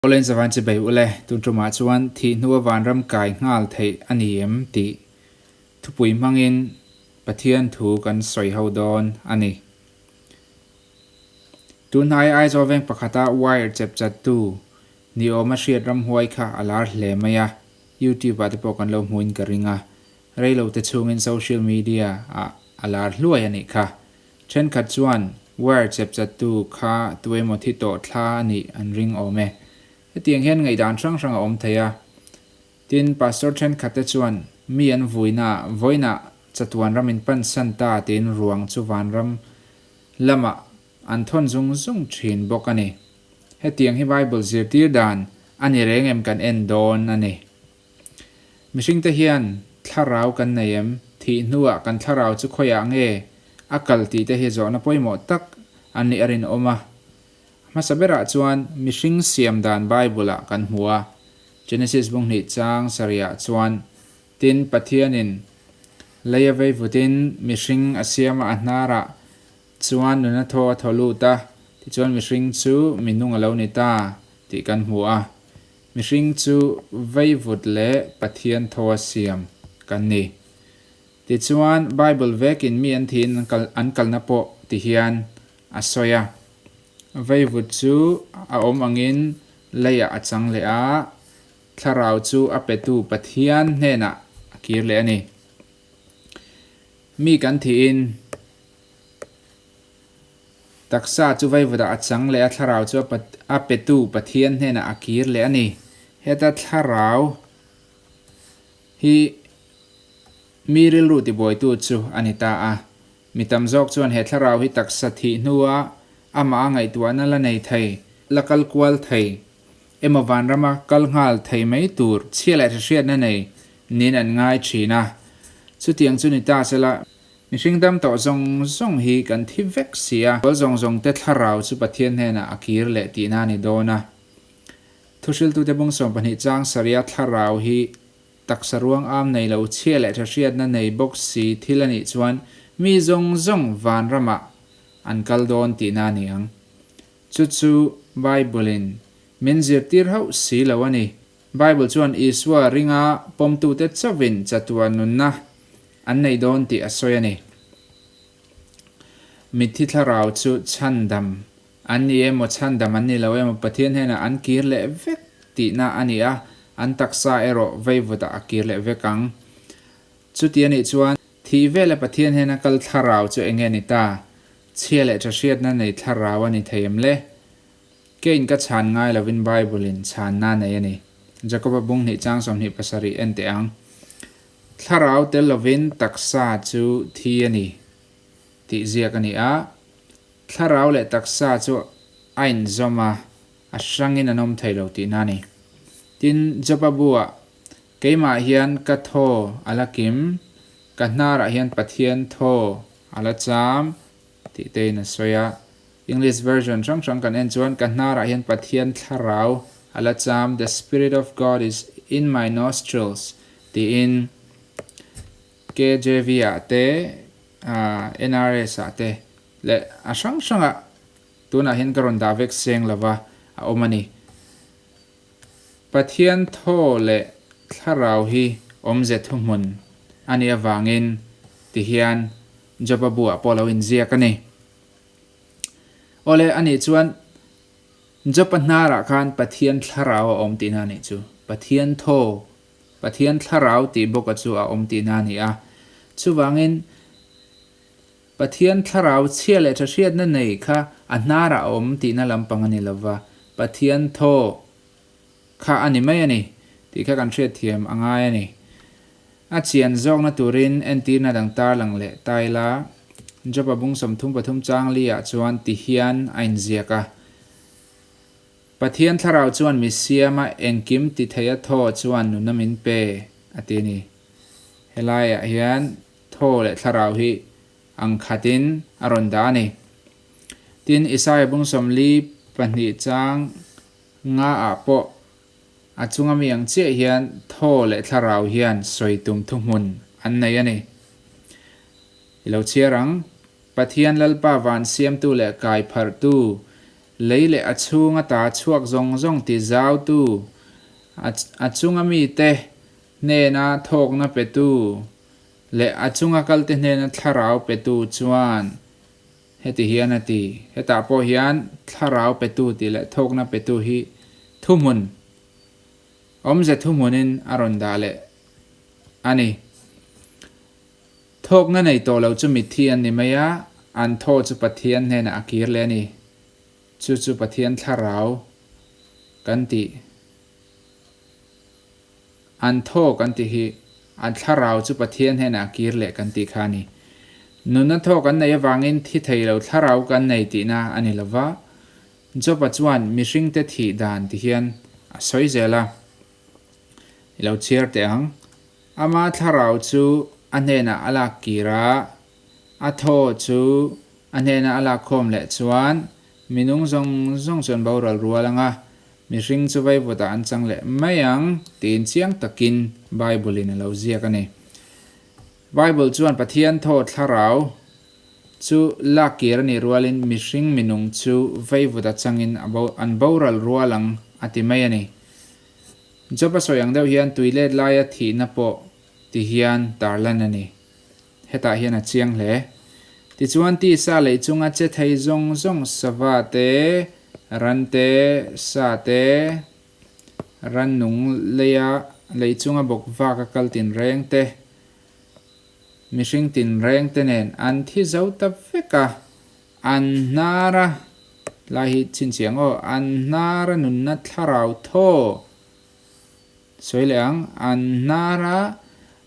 Awleng Zavan Chibai ule, tun tumah chuan thih hnua vanram kai nghal theih a ni em tih thupui hmangin Pathian thu kan sawi ho dawn a ni. Tunhnai Aizawl veng pakhata wire chep chattu ni awma hriat ramhuai kha a lar hle mai a, YouTube ah te pawh kan lo hmuin ka ring a, reilo te chhungin social media ah a lar hluai a nih kha. Thenkhat chuan wire chep chattu kha tuemaw thi tawh thla a nih an ring awm e. Hetiang hian ngaihdan hrang hrang a awm thei a. Tin, pastor thenkhat te chuan mi an vuinaah vawiinah chatuan ram in pansan ta tiin ruang chu vanram lamah an thawn zung zung thin bawk a ni. Hetiang hi Bible zirtir dan a ni reng em kan en dawn a ni. Mihringte hian thlarau kan nei em? Thih hnuah kan thlarau chu khawiah nge a kal tih te hi zawhna pawimawh tak an nih a rinawm a. Hmasa berah chuan mihring siam dan Bible-ah kan hmu a. Genesis bung hnih chang sarihah chuan, Tin, Pathianin lei a vei vutin mihring a siam a, a hnarah chuan nuna thaw a thaw lut a, tichuan mihring chu mi nung a lo ni ta tih kan hmu a. Mihring chu veivut leh Pathian thaw a siam kan ni. Tichuan, Bible vekin mi an thiin an kalna pawh ti hian a sawi a. Veivut chu a awm angin leiah a chang leh a, thlarau chu a petu Pathian hnenah a kir leh a ni. Mi kan thiin. Taksa chu vaivudah a chang leh a thlarau chu a petu Pathian hnenah a kir leh a ni. Heta thlarau hi mi rilru tibuaitu chu a ni ta a. Mi tam zawk chuan he thlarau hi taksa thih hnua amah a ngaihtuahna la nei thei, la kal kual thei emaw vanrama kal nghal thei mai tur chhia leh hrehriatna nei niin an ngai thin a. Chutiang chu ni ta sela, Mihring dam tawh zawng zawng hi kan thi vek si a, sual zawng zawng te thlarau chu Pathian hnenah a kir leh tihna a ni dawn a. Thuhriltute bung 12 chang saria thlarau hi taksa ruang am nei lo chhia leh ṭhahriatna nei bawk si thil a nih chuan mi zawng zawng vanramah an kal dawn tihna a ni ang. Chu chu Bible-in min zirtir hauh si lo a ni. Bible chuan Isua ringa pawmtute chauhin chatuan nunna an nei dawn tih a sawi a ni. Mitthi thlarau chu chhandam an ni emaw chhandam an ni lo emaw Pathian hnenah an kir leh vek tihna a ni a, an taksa erawh veivutah a kir leh vek ang. Chuti a nih chuan thih vela Pathian hnena kal thlarau chu enge ni ta? Chhia leh ṭhahriatna nei thlarau a ni thei em le? Kein ka chhan ngai lovin Bible-in chhanna nei a ni. Jakoba bung hnih chang 27 en teh ang. Thlarau tel lovin taksa chu thi a ni tih ziak a ni a. Thlarau leh taksa chu a inzawm a, a hrangin an awm thei lo tihna a ni. Tin, Joba buah, Keimah hian ka thaw a la kim, ka hnarah hian Pathian thaw a la cham tih tein a sawi a. English version hrang hrang kan en chuan ka hnarah hian Pathian thlarau a la cham, the spirit of God is in my nostrils, tiin KJV ah te, NRS ah te leh a hrang hrangah tunah hian ka rawn dah vek seng lova a awm a ni. Pathian thaw leh thlarau hi awmze thuhmun a nih avangin tihian Joba buah pawh lo inziak a ni. Awle, anih chuan Jopa hnarah khan Pathian thlarau a awm tihna a nih chu. Pathian thaw, Pathian thlarau tih bawka chu a awm tihna a ni a. Chuvangin, Pathian thlarau chhia leh tha hriatna nei kha a hnarah a awm tihna lampang a ni lova, Pathian thaw kha a ni mai a ni tih kha kan hriatthiam a ngai a ni. A chian zawkna turin entirna dang tarlang leh ta ila, Joba bung 33 chang li ah chuan ti hian a inziak a, Pathian thlarau chuan mi siama engkim ti theia thaw chuan nuna min pe, a ti a ni. Helaiah hian thaw leh thlarau hi ang khatin a rawn dah a ni. Tin, Isaia bung 42 chang nga ah pawh a chunga mi ang chiah hian thaw leh thlarau hian sawi tum thuhmun an nei a ni. I lo chhiar ang, Pathian Lalpa van siamtu leh kai pharhtu, Lei leh a chhung ata chhuak zawng zawng ti zautu, a chunga mite hnena thawkna petu leh a chunga kalte hnena thlarau petu chuan heti hian a ti. Hetah pawh hian thlarau petu tih leh thawkna petu hi thuhmun, awmze thuhmunin a rawn dah leh a ni. Thawkna nei tawh lo chu mitthi an ni mai a, an thaw chu Pathian hnenah a kir leh a ni. Chu chu Pathian thlarau kan tih. An thaw kan tih hi an thlarau chu Pathian hnenah a kir leh kan tih kha a ni. Nunna thaw kan neih avangin thi thei lo thlarau kan nei tihna a ni lo va. Job-a chuan mihringte thih dan ti hian a sawi zel a. I lo chhiar teh ang. Ama thlarau chu a hnenah a lak kir a, a thaw chu a hnena a lak khawm leh chuan minung zawng zawng chuan boral rual ang a, mihring chu vaivutah an chang leh mai ang tiin chiang takin Bible-in a lo ziak a ni. Bible chuan Pathian thaw thlarau chu lak kir a nih rualin mihring minung chu vaivuta changin an boral rual ang a ti mai a ni. Job a sawi ang deuh hian tui let laia thihna pawh ti hian tarlan a ni. Hetah hian a chiang hle. Tichuan tisa lei chunga che thei zawng zawng sava te, ran te, sa te, rannung leia lei chunga bawk vak a kal tinreng te, mihring tinreng te nen an thi zo ta vek a. An hnar a, lai hi chhinchhiah ang aw, an hnar a nunna thlarau thaw, sawi leh ang, an hnar a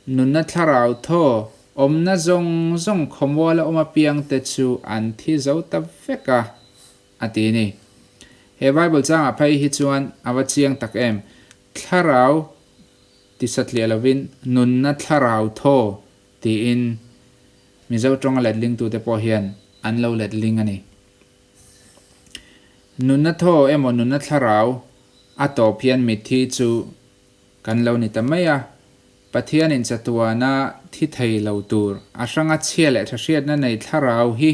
nunna thlarau thaw awmna zawng zawng khawmuala awm apiang te chu an thi zo ta vek a, a ti ni. He Bible changah phei hi chuan a va chiang tak em, thlarau ti satliah lovin nunna thlarau thaw tiin Mizo tawnga letlingtute pawh hian an lo letling a ni. Nunna thaw emaw nunna thlarau a tawp hian mitthi chu kan lo ni ta mai a, Pathianin chatuana thi thei lo tur a hranga chhia leh thahriatna nei thlarau hi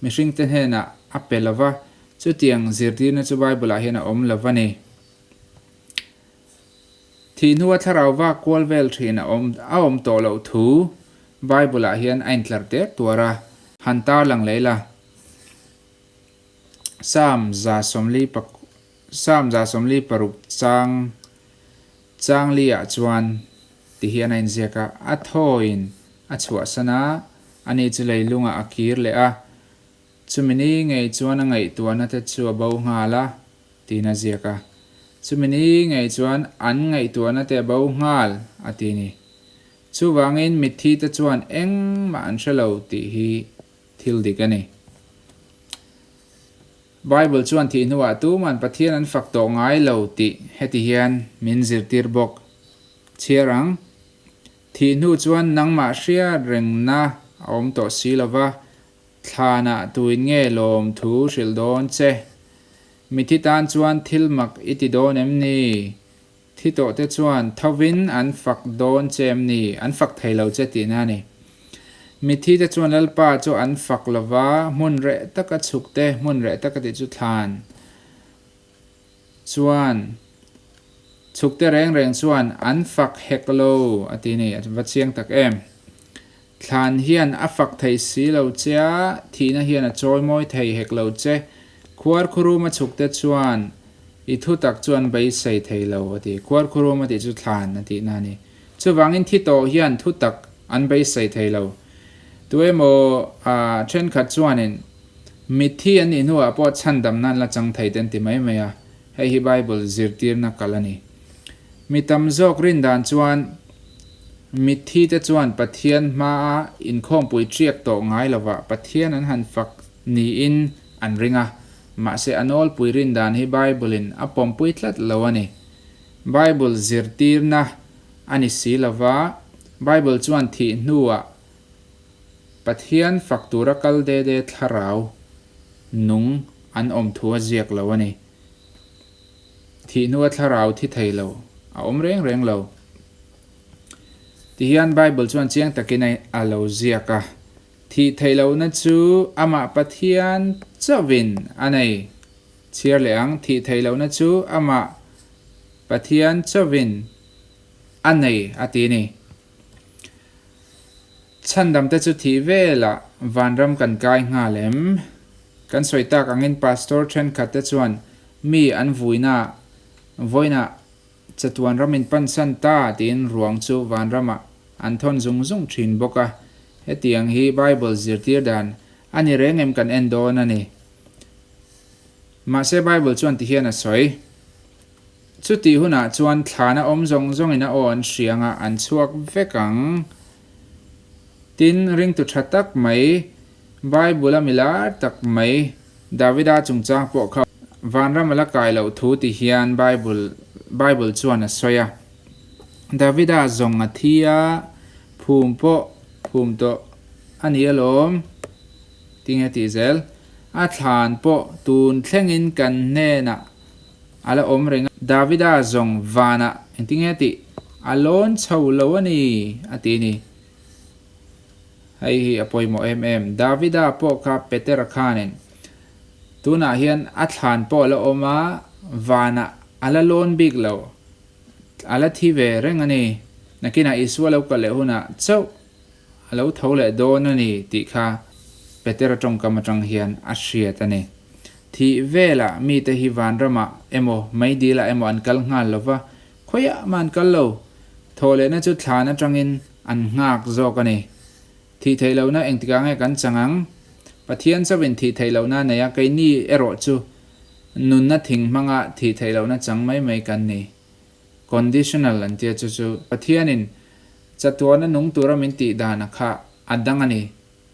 mihringte hnenah a pe lo va, chutiang zirtirna chu Bible-ah hian a awm lo va ni. Thih hnua thlarau vak kual vel thin a awm a awm tawh loh thu Bible ah hian a intlar der tuar a, han tarlang leh ila. Psalm 140 Psalm 146 chang chang li ah chuan ti hian a inziak a, a thawiin a chhuahsan a, ani chu leilungah a kir leh a, chumi ni ngei chuan a ngaihtuahna te chu a bo nghal a, tiin a ziak a. Chumi ni ngei chuan an ngaihtuahna te a bo nghal, a ti ni. Chuvangin mitthi te chuan engmah an hre lo tih hi thil dik a ni. Bible chuan thih hnuah tuman Pathian an fak tawh ngai lo tih heti hian min zirtir bawk. Chhiar ang, Thih hnu chuan nangmah hriat rengna a awm tawh si lova, Thlanah tuin nge lawmthu hrilh dawn che? Mithi tan chuan thil mak i ti dawn em ni? Thi tawhte chuan thovin an fak dawn che em ni? An fak thei lo che tihna a ni. Mithi te chuan Lalpa chu an fak lo va, hmun reh taka chhuk te, hmun reh taka tih chu thlan chuan chhuk te reng reng chuan an fak hek lo a ti ni. A va chiang tak em. Thlan hian a fak thei si lo che a, thihna hian a chawi mawi thei hek lo che. Khuarkhurum a chhukte chuan i thutak chu an beisei thei lo, a ti. Khuarkhurum a tih chu thlan a tihna a ni. Chuvangin thi tawh hian thutak an beisei thei lo. Tuemaw thenkhat chuanin mitthi an nih hnuah pawh chhandamna an la chang thei te an ti mai mai a, hei hi Bible zirtirna kal a ni. Mi tam zawk rin dan chuan mitthi te chuan Pathian hmaa inkhawmpui ṭiak tawh ngai lovah Pathian an han fak niin an ring a, mahse a nawlpui rin dan hi Bible-in a pawmpui tlat lo a ni. Bible zirtirna a ni si lova, Bible chuan thih hnuah Pathian fak tura kal de de thlarau nung an awm thu a ziak lo a ni. Thih hnua thlarau thi thei lo a awm reng reng lo. Tihian Bible chuan chiang takin a lo ziak a, Thih theih lohna chu amah Pathian chauhin a nei. Chhiar leh ang, thih theih lohna chu amah Pathian chauhin a nei a ti a ni. Chhandamte chu thih velah vanram kan kai nghal em? Kan sawi tak angin pastor thenkhatte chuan mi an vuina vawiinah chatuan ram in pansan ta tiin ruang chu vanramah an thawn zung zung thin bawk a. Hetiang hi Bible zirtir dan a ni reng em kan en dawn a ni. Mahse Bible chuan tihian a sawi. Chutih hunah chuan thlana awm zawng zawngin a aw an hriang a, an chhuak vek ang. Tin, ringtu tha tak mai, Bible a milar tak mai, Davida chungchang pawh kha vanram a la kai loh thu ti hian Bible Bible chuan a sawi a. Davida zawng a thi a, phum pawh phum tawh a ni alawm, tinge tih zel. A thlan pawh tun thlengin kan hnenah A la awm reng a, Davida zawng vanah engtinge tih a lawn chho lo a ni, a ti a ni. Hei hi a pawimawh em em. Davida pawh kha Petera khanin tunah hian a thlan pawh a la awm a, vanah a la lawn bik lo, a la thi ve reng a ni. Nakinah Isua lo kal leh hunah chauh a lo tho leh dawn a ni tih kha Petera tawngkam atang hian a hriat a ni. Thih velah mite hi vanramah emaw meidilah emaw an kal nghal lo va, khawiah mah an kal lo. Thawhlehna chu thlan atangin an nghak zawk a ni. Thih theih lohna engtikah nge kan chang ang? Pathian chauhin thih theih lohna a nei a, keini erawh chu nunna thing hmanga thih theih lohna chang mai mai kan ni. Conditional an tia chu chu Pathianin chatuana nung tura min tih dan a kha a dang a ni.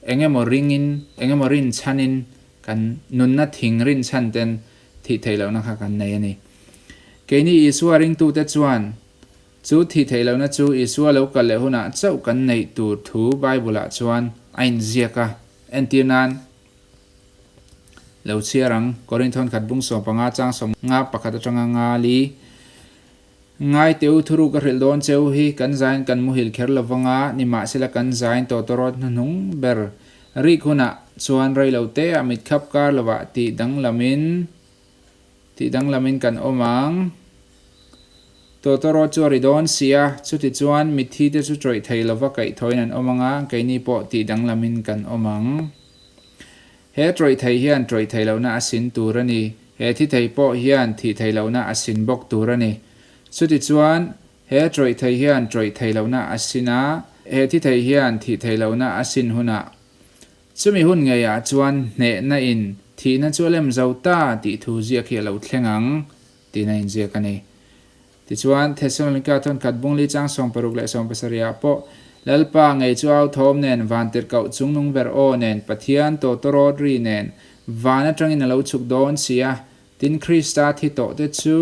Eng emaw ringin, eng emaw rinchhanin kan nunna thing rinchhan ten thih theih lohna kha kan nei a ni. Keini Isua ringtute chuan chu thih theih lohna chu Isua lo kal leh hunah chauh kan neih tur thu Bible-ah chuan a inziak a. Entir nan. Lo chhiar ang, Korinthon khat bung 15 chang 50 pakhat atanga nga li. Ngai teh u, thuruk ka hrilh dawn cheu hi, kan zain kan muhil kher lo vanga, nimahsela kan zain tawtawrawt hnuhnung ber rik hunah chuan rei lo te ah mitkhap kar lovah tih danglamin tih danglamin kan awm ang. Tawtawrawt chu a ri dawn si a, chutichuan mitthi te chu tawih thei lova kaihthawhin an awm anga, keini pawh tih danglamin kan awm ang. He tawih thei hian tawih theih lohna a sin tur a ni. He thi thei pawh hian thih theih lohna a sin bawk tur a ni. Chutichuan, he tawih thei hian tawih theih lohna a sin a, he thi thei hian thih theih lohna a sin hunah, chumi hun ngeiah chuan hnehna in thihna chu a lem zo ta tih thu ziak hi a lo thleng ang tiin a inziak a ni. Tichuan, Thessalonika thawnkhat bungli chang 60 leh 70 ah pawh, Lalpa ngei chu au thawm nen, vantirhkoh chungnung ber aw nen, Pathian tawtawrawt ri nen, van atangin a lo chhuk dawn si a. Tin, Krista thi tawhte chu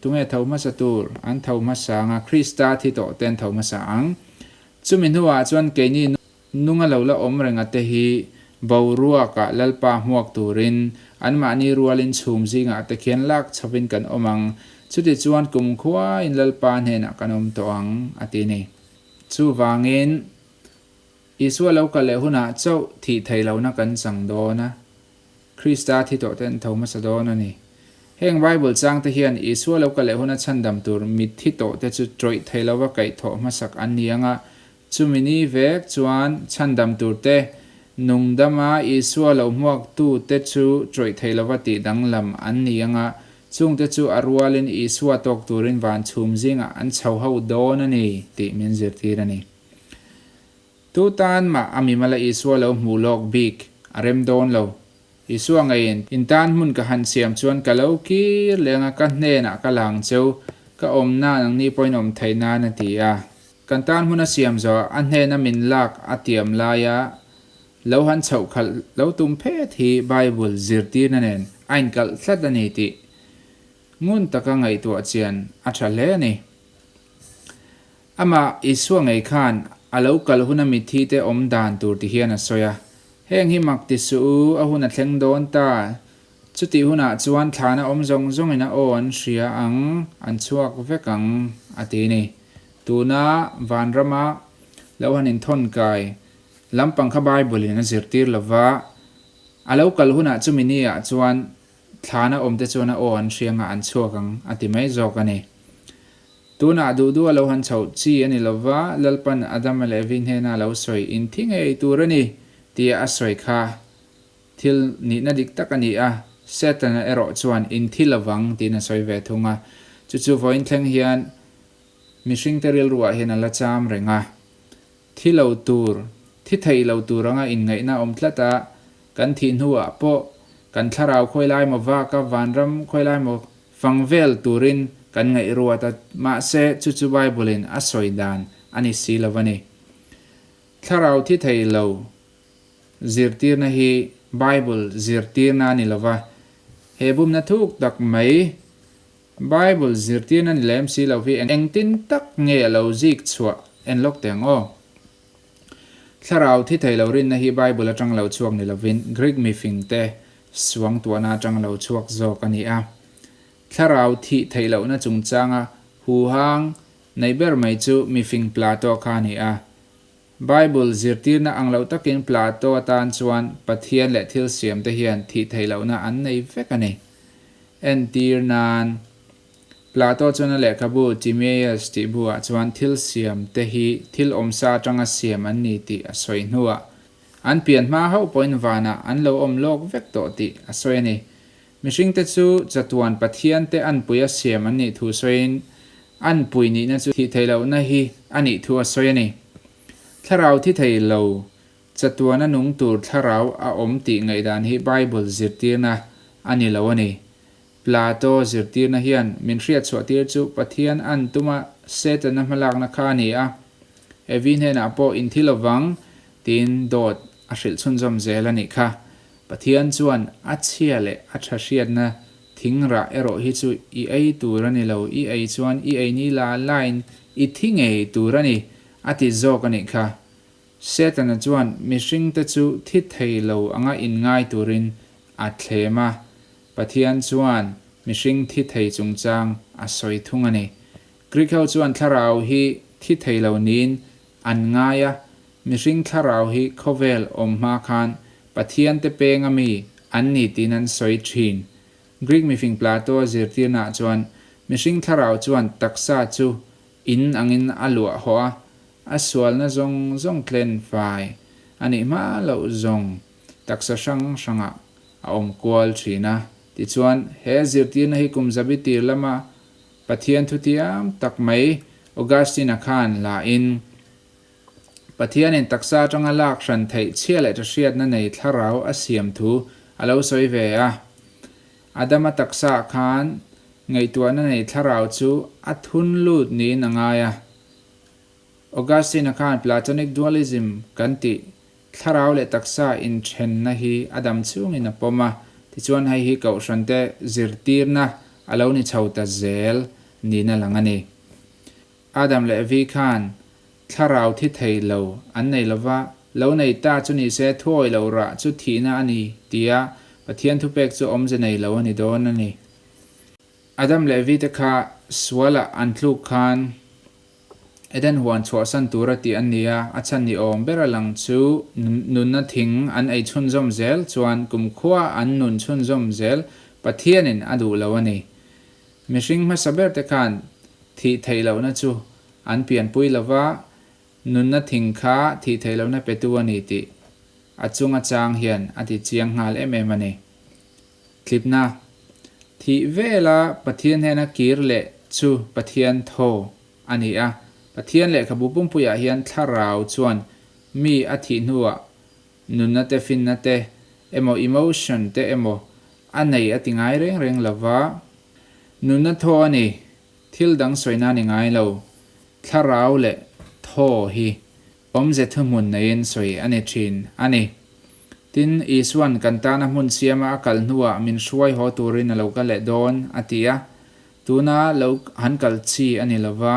tunge tho hmasa tur? An tho hmasa ang a, Krista thi tawhte an tho hmasa ang. Chumi hnuah chuan keini Nunga lo la awm renga te hi boruakah Lalpa hmuak turin anmahni rualin chhum zingah te khian lak chhovin kan awm ang, chutichuan kumkhuain Lalpa hnenah kan awm tawh ang, a ti ni. Chuvangin, Isua lo kal leh hunah chauh thih theih lohna kan chang dawn a, Krista thi tawh te an tho hmasa dawn a ni. Heng Bible changte hian Isua lo kal leh huna chhandam tur mitthi tawh te chu tawih thei lova kaihthawh hmasak an ni anga Chumi ni vek chuan chhandam turte, nungdama Isua lo hmuaktute chu tawih thei lova tih danglam an ni anga, chungte chu a rualin Isua tawk turin van chhum zingah an chho ho dawn a ni tih min zirtir a ni. Tu tan mah a mimala Isua lo hmuh lawk bik a rem dawn lo. Isua ngeiin, In tan hmun ka han siam chuan ka lo kir leng a, ka hnenah ka lang cheu, ka awm nan ang ni pawhin awm theih nan a ti a. Kan tan hmun a siam zawh a hnena min lak a tiam laia lo han chhoh khalh lo tum phet hi Bible zirtirna nen a inkalh tlat a ni tih ngun taka ngaihtuah chian a tha hle a ni. Amah Isua ngei khan a lo kal huna mitthi te awm dan tur ti hian a sawi a, Heng hi mak ti suh u, a hun a thleng dawn ta. Chutih hunah chuan thlana awm zawng zawngin a aw an hria ang, an chhuak vek ang, a ti ni. Tuna vanrama lo han inthawn kai lampang kha Bible in a zirtir lova, a lo kal hunah chumi ni ah chuan Thlana awmte chuan a aw an hria anga an chhuak ang a ti mai zawk a ni. Tunah duh duh a lo han chhoh chi a ni lova, Lalpan Adama leh Evi hnena a lo sawi inthi ngei tur a ni tia a sawi kha thil nihna dik tak a ni a, Setana erawh chuan inthi lovang tiin a sawi ve thung a. Chu chu vawiin thleng hian mihringte rilruah hian a la cham reng a. Thi lo tur, thi theih lo tur anga inngaihna awm tlat a, kan thih hnuah pawh kan thlarau khawilai maw vak a, vanram khawilai maw fang vel turin kan ngaih ruat a, mahse chu chu Bible-in a sawi dan a ni si lo a ni. Thlarau thi thei lo zirtirna hi Bible zirtirna a ni lo va, he bumna thuk tak mai Bible zirtirna ni lem si lo hi engtin tak nge a lo zik chhuah en lawk teh ang aw. Thlarau thi thei lo rinna hi Bible atang lo chhuak ni lovin Greek mifing te suangtuahna atang lo chhuak zawk a ni a. Thlarau thih theih lohna chungchanga huhang nei ber mai chu mifing Plato kha a ni a. Bible zirtirna ang lo takin Plato atan chuan Pathian leh thil siamte hian thih theih lohna an nei vek a ni. Entir nan, Plato chuan a lehkhabu Timaeus tih buah chuan thil siamte hi thil awmsa atanga siam an ni tih a sawi hnuah an pian hma hauh pawhin vanah an lo awm lawk vek tawh tih a sawi a ni. Mihringte chu chatuan Pathiante anpuia siam an nih thu sawiin anpui nihna chu thih theih lohna hi a nih thu a sawi a ni. Thlarau thi thei lo, chatuana nung tur thlarau a awm tih ngaihdan hi Bible zirtirna a ni lo a ni. Plato zirtirna hian min hriatchhuah tir chu Pathian an tuma Setana hmalakna kha a ni a. Evi hnenah pawh inthi lovang tiin dawt a hrilh chhunzawm zel a nih kha. Pathian chuan a chhia leh a tha hriatna thing rah erawh hi chu i ei tur a ni lo, i ei chuan i ei ni la lain i thi ngei tur a ni, a ti zawk a nih kha. Setana chuan mihringte chu thi thei lo anga inngai turin a thlem a, Pathian chuan mihring thi thei chungchang a sawi thung a ni. Greek ho chuan thlarau hi thi thei lo niin an ngai a, Mihring thlarau hi khawvel awm hma khan Pathian te peng a mi an ni tiin an sawi thin. Greek mifing Plato-a zirtirnaah chuan mihring thlarau chuan taksa chu in angin a luah hawh a, a sualna zawng zawng tlen fai a nih hma loh zawng taksa hrang hrangah a awm kual thin a. Tichuan, he zirtirna hi kum zabi tir lama Pathian thutiam tak mai Augustine-a khan la in, Pathianin taksa atanga lak hran theih chhia leh ṭahriatna nei thlarau a siam thu a lo sawi ve a. Adama taksaah khan ngaihtuahna nei thlarau chu a thun lut niin a ngai a. Augustine-a khan Platonic dualism kan tih thlarau leh taksa inthenna hi a dam chhungin a pawm a, tichuan hei hi kohhrante zirtirna a lo ni chho ta zel niin a lang a ni. Adam leh Evi khan thlarau thi thei lo an nei lova, lo nei ta chu ni se thuawi lo rah chu thihna a ni tia Pathian thupek chu awmze nei lo a ni dawn a ni. Adam leh Evi te kha sualah an tluk khan Eden huan chhuahsan tura tih an ni a, a chhan ni awm ber a lang chu nunna thing an ei chhunzawm zel chuan kumkhua an nun chhunzawm zel Pathianin a duh lo a ni. Mihring hmasa ber te khan thih theih lohna chu an pianpui lova, nunna thing kha thih theih lohna petu a ni tih a chunga chang hian a ti chiang nghal em em a ni. Tlipna, Thih vela Pathian hnena kir leh chu Pathian thaw a ni a. Pathian lehkhabu pumpuiah hian thlarau chuan mi a thih hnuah Nunna te, finna te emaw emotion te emaw a nei a ti ngai reng reng lo va, nunna thaw a ni, thil dang sawina a ni ngai lo, thlarau leh thaw hi awmze thuhmun neiin sawi a ni thin a ni. Tin, Isua'n kan tana hmun siama a kal hnuah min hruai haw turin a lo kal leh dawn a ti a, tuna lo han kal chi a ni lo va,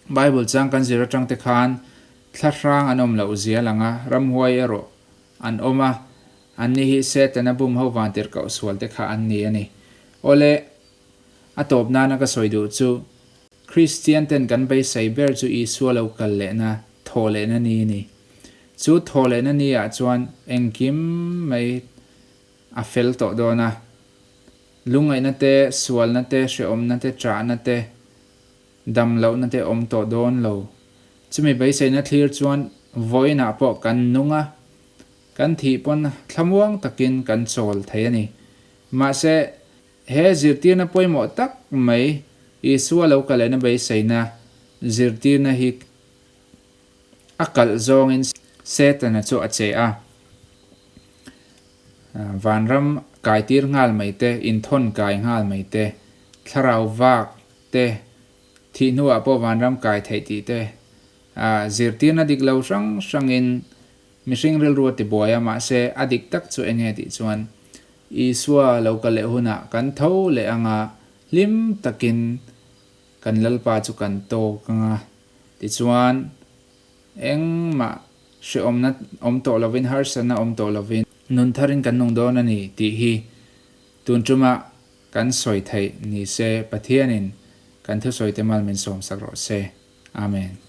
Bible chang kan zir atang te khan thlahrang an awm loh zia lang a, ramhuai erawh an awm a, anni hi Setana bum ho vantirhkoh sual te kha an ni a ni. Awle, a tawp nana ka sawi duh chu, Kristian ten kan beisei ber chu Isua lo kal lehna, thawh lehna ni a ni. Chu thawh lehna ni ah chuan engkim mai a fel tawh dawn a. Lungngaihna te, sualna te, hrehawmna te, ṭahna te, dam lohna te awm tawh dawn lo. Chumi beiseina thlir chuan vawiinah pawh kan nung a, kan thih pawn thlamuang takin kan chawl thei a ni. Mahse, he zirtirna pawimawh tak mai Isua lo ka lehna beiseina zirtirna hi a kalh zawngin Setana chu a che a. Vanram kaitir nghal mai te, inthawn kai nghal mai te, thlarau vak te, thih hnuah pawh vanram kai theih tih te, zirtirna dik lo hrang hrangin mihring rilru a tibuai a, mahse a dik tak chu eng nge tih chuan Isua lo kal leh hunah kan tho leh anga hlim takin kan Lalpa chu kan tawk anga tichuan Engmah hrehawmna awm tawh lovin, harsatna awm tawh lovin nun tharin kan nung dawn a ni tih hi tun ṭuma kan sawi theih ni se Pathianin kan thusawite mal min sawmsak rawh se. Amen.